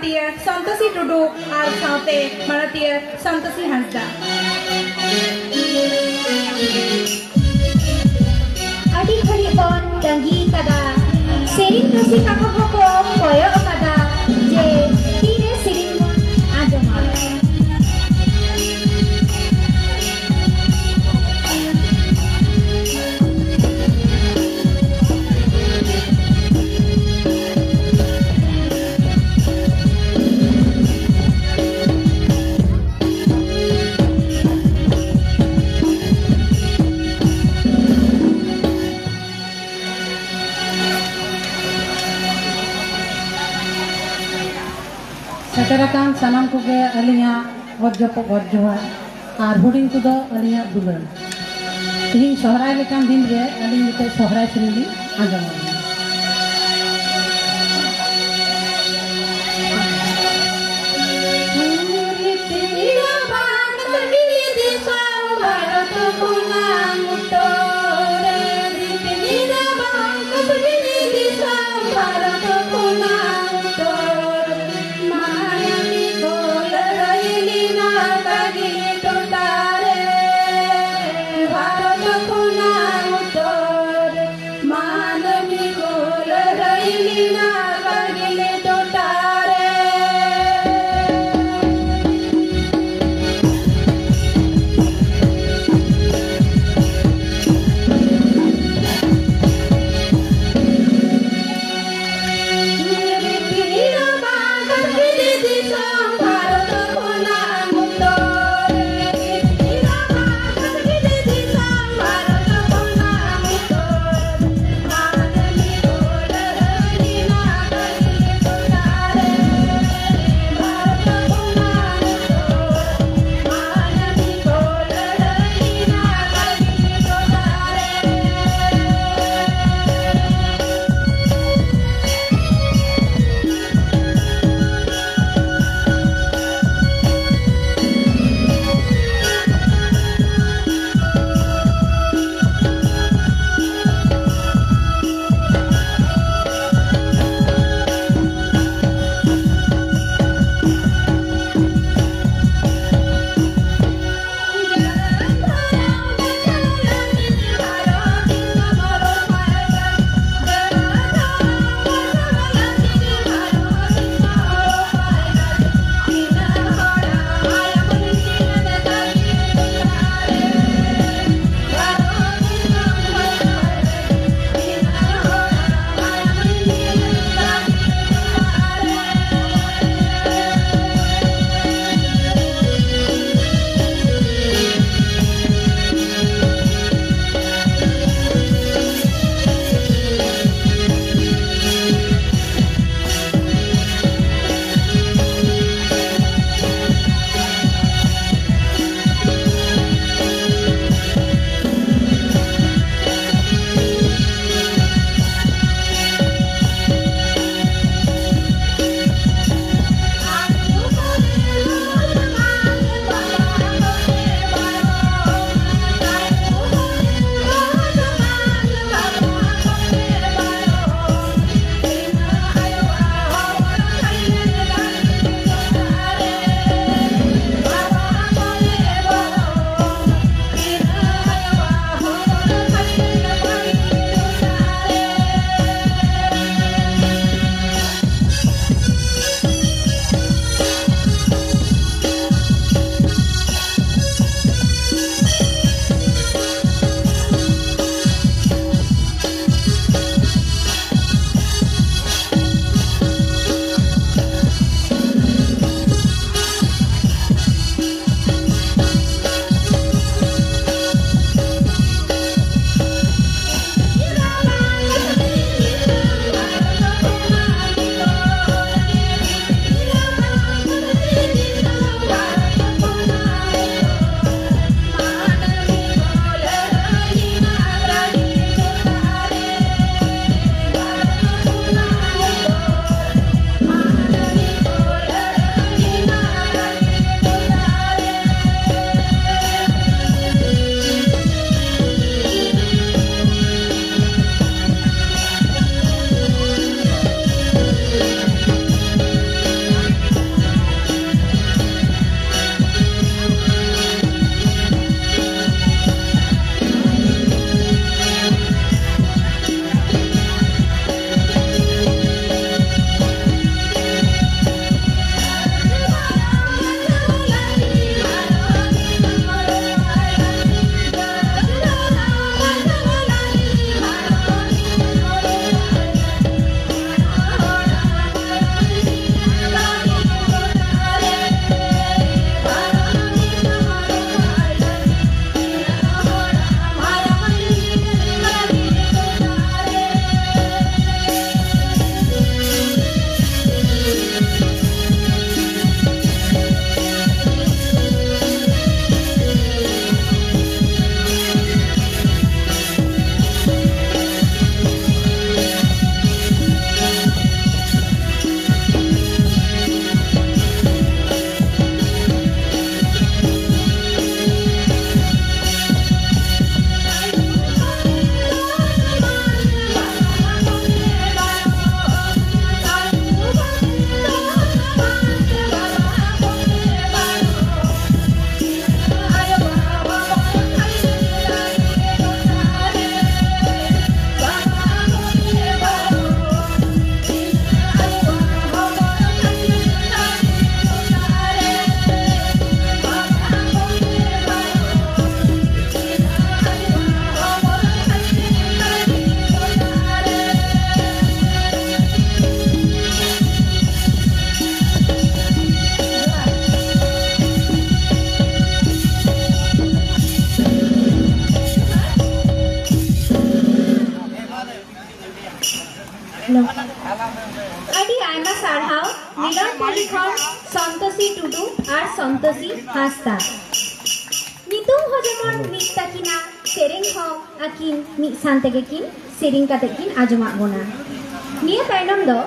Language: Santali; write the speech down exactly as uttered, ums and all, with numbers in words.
ᱢᱟᱱᱚᱛᱤᱭᱟᱹ ᱥᱚᱱᱛᱳᱥᱤ ᱴᱩᱰᱩ ᱟᱨ ᱥᱟᱶᱛᱮ ᱢᱟᱱᱚᱛᱤᱭᱟᱹ ᱥᱚᱱᱛᱳᱥᱤ ᱦᱟᱸᱥᱫᱟ᱾ ᱟᱹᱰᱤ ᱜᱷᱟᱹᱲᱤᱡ ᱵᱚᱱ ᱛᱟᱺᱜᱤ ᱠᱟᱫᱟ, ᱥᱮᱨᱮᱧ ᱨᱩᱥᱤᱠᱟ ᱠᱚᱦᱚᱸ ᱠᱚ ᱠᱚᱭᱚᱜ ᱠᱟᱫᱟ ᱡᱮ ᱛᱤᱨᱮ ᱥᱮᱨᱮᱧ ᱵᱚᱱ ᱟᱸᱡᱚᱢᱟ᱾ ᱥᱮᱴᱮᱨ ᱟᱠᱟᱱ ᱥᱟᱱᱟᱢ ᱠᱚᱜᱮ ᱟᱹᱞᱤᱧᱟᱜ ᱜᱚᱰ ᱡᱚᱯᱚᱜ ᱜᱚᱰ ᱡᱚᱦᱟᱨ ᱟᱨ ᱦᱩᱰᱤᱧ ᱠᱚᱫᱚ ᱟᱹᱞᱤᱧᱟᱜ ᱫᱩᱞᱟᱹᱲ᱾ ᱛᱮᱦᱮᱧ ᱥᱚᱦᱨᱟᱭ ᱞᱮᱠᱟᱱ ᱫᱤᱱ ᱨᱮ ᱟᱹᱞᱤᱧ ᱢᱤᱫᱴᱮᱡ ᱥᱚᱦᱨᱟᱭ ᱥᱮᱨᱮᱧ ᱞᱤᱧ ᱟᱸᱡᱚᱢ ᱟᱵᱚᱱᱟ᱾ ᱢᱟᱹᱱᱢᱤ ᱠᱚ ᱞᱟᱹᱲᱦᱟᱹᱭ ᱞᱮᱱᱟ ᱠᱟᱹᱨᱤ ᱴᱚᱴᱷᱟ ᱨᱮ, ᱵᱷᱟᱨᱚᱛ ᱠᱷᱚᱱᱟᱜ ᱩᱛᱛᱚᱨ᱾ ᱢᱟᱹᱱᱢᱤ ᱠᱷᱚᱱ ᱥᱚᱱᱛᱳᱥᱤ ᱴᱩᱰᱩ ᱟᱨ ᱥᱚᱱᱛᱳᱥᱤ ᱦᱟᱸᱥᱫᱟ᱾ ᱧᱩᱛᱩᱢ ᱦᱚᱸ ᱡᱮᱢᱚᱱ ᱢᱤᱫ ᱛᱟᱹᱠᱤᱱᱟ, ᱥᱮᱨᱮᱧ ᱦᱚᱸ ᱟᱹᱠᱤᱱ ᱢᱤᱫ ᱥᱟᱶ ᱛᱮᱜᱮ ᱠᱤᱱ ᱥᱮᱨᱮᱧ ᱠᱟᱛᱮ ᱠᱤᱱ ᱟᱸᱡᱚᱢᱟᱫ ᱵᱚᱱᱟ᱾ ᱱᱤᱭᱟᱹ ᱛᱟᱭᱱᱚᱢ ᱫᱚ